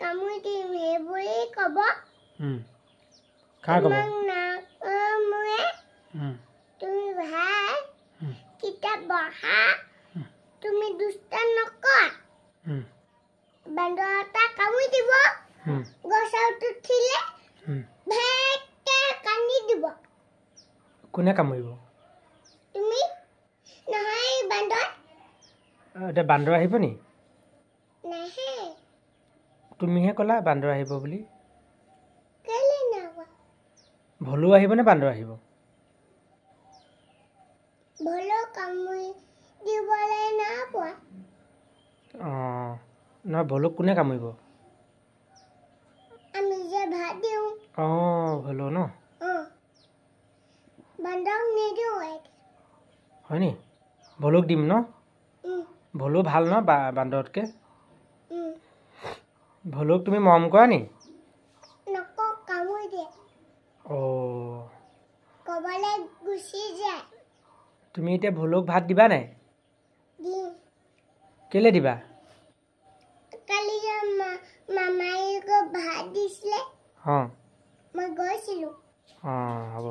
কামুৰি দিম সেইবুলি ক'ব। কাৰ ক'ব? নাকামোৰে। তুমি ভাল কিতাপ পঢ়া, তুমি দুষ্ট নকৰা। বান্দৰ এটা কামুৰি দিব, গছত উঠিলে ভেকে কান্দি দিব। কোনে কামুৰিব? তুমি নহয়, বান্দৰ। এতিয়া বান্দৰ আহিব নি? নাহে। তুমিহে ক'লা বান্দৰ আহিব বুলি। কেলে নাহোৱা? ভলু আহিব নে বান্দৰ আহিব? ভলু কামুৰি দিবলৈ নাপোৱা। অঁ, নহয়, ভলুক কোনে কামুৰিব? আমি যে ভাত দিওঁ। অঁ, ভলু ন? অঁ, বান্দৰক নিদিওঁ। হয় নি? ভলুক দিম ন? ভলু ভাল ন বান্দৰতকৈ? ভলুক তুমি মৰম কৰা নি? নকওঁ, কামুৰি দিয়ে। অঁ, ক'বলৈ গুচি যায়। তুমি এতিয়া ভলুক ভাত দিবা নাই? দিম। কেলৈ দিবা? কালি যে মামাই ভাত দিছিলে। অঁ, মই গৈছিলোঁ। অঁ, হ'ব।